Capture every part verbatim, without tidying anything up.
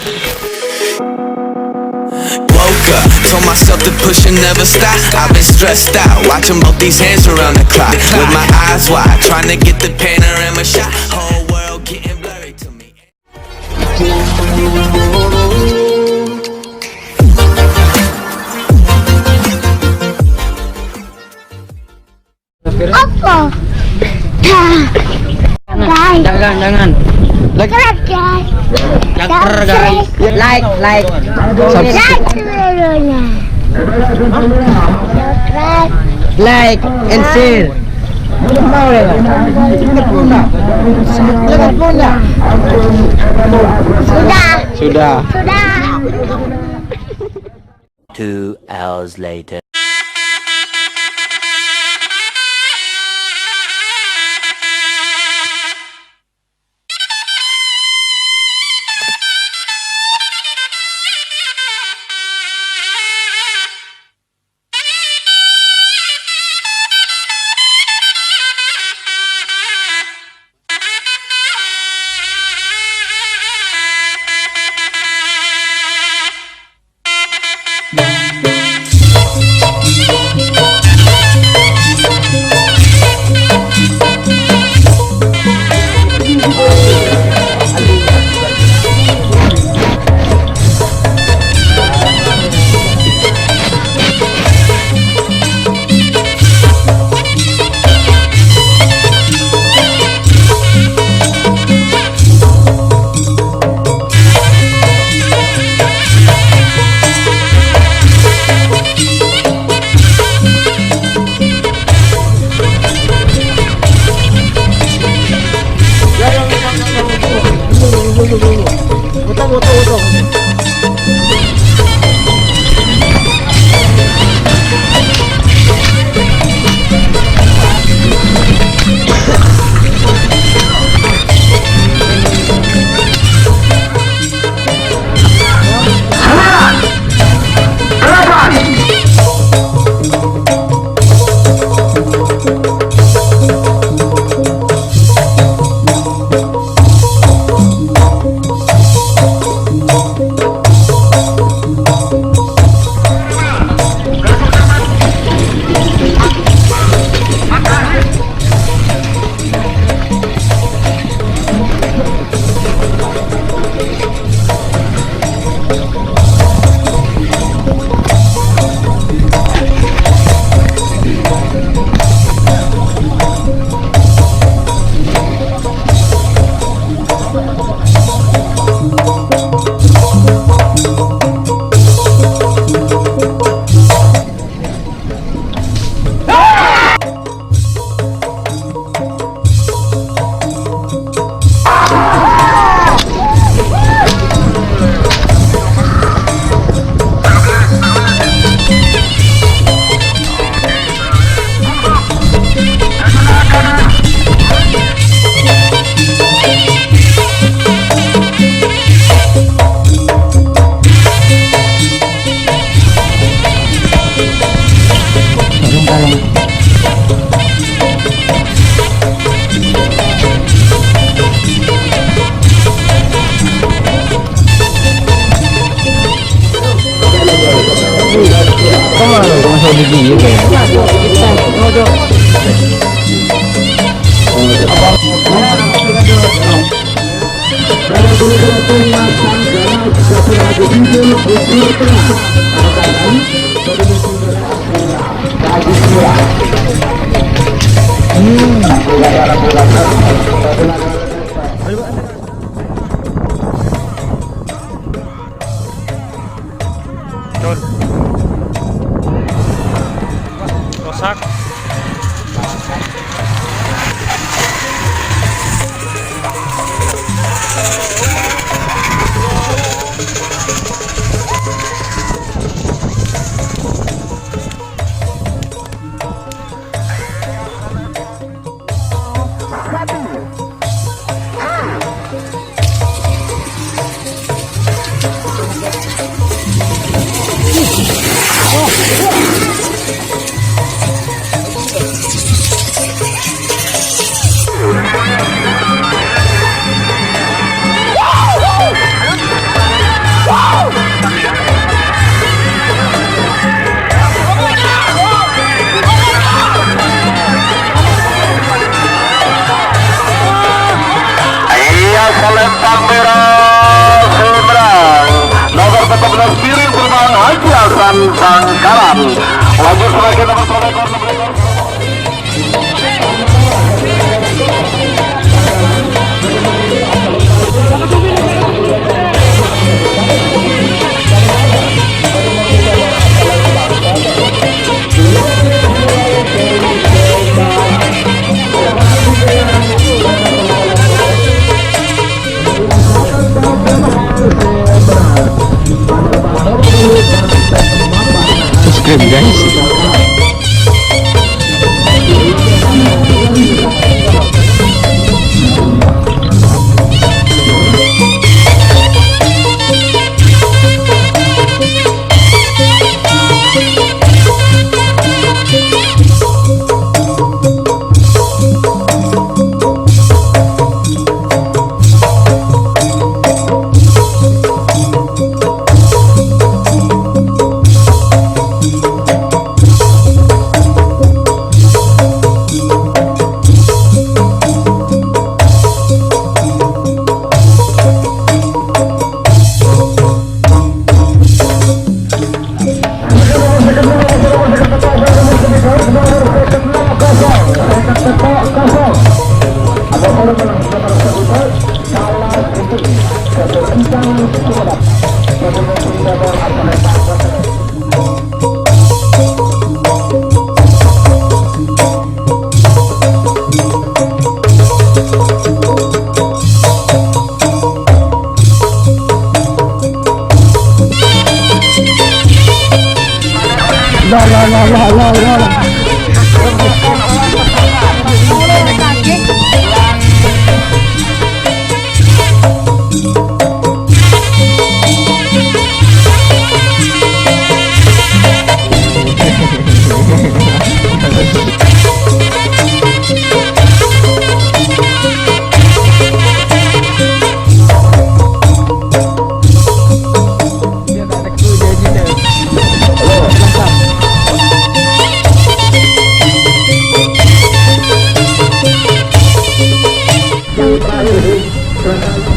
Woke up, told myself to push and never stop. I've been stressed out, watching both these hands around the clock. With my eyes wide, trying to get the panorama shot. Whole world getting blurry to me. Apa? Jangan, jangan, jangan. Like, subscribe, guys. Like, like. Subscribe. Like seluruhnya. Subscribe. Like and share. Sudah. Sudah. Sudah. Two hours later. Col. Rosak. Bangkalan. Lanjut sebagai nomor dua ekor. Subscribe, guys.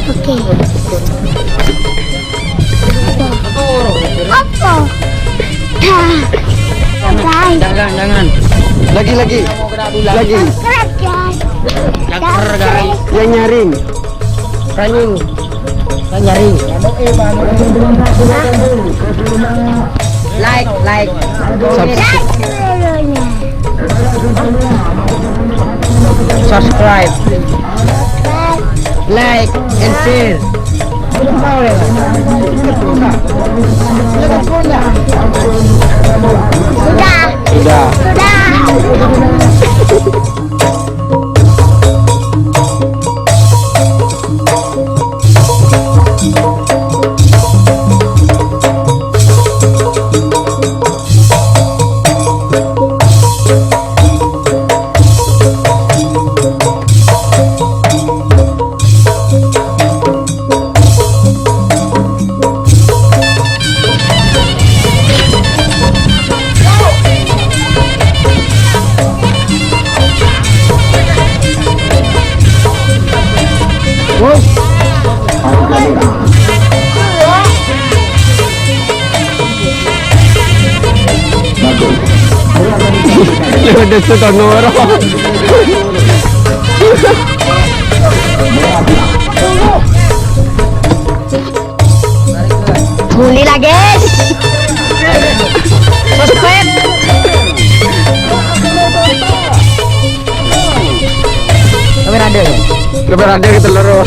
Oke. Apa? Apa? Dah. Bye. Jangan, jangan. Lagi, lagi. Lagi. Subscribe, guys. Subscribe, guys. Yang nyaring. Running. Running. Like, like. Subs- Subscribe. Like and share. Sudah. Sudah. Sudah. Lewat desa Tonoro. Muli lagi. Subscribe. Kamera ada. Kamera ada kita loro.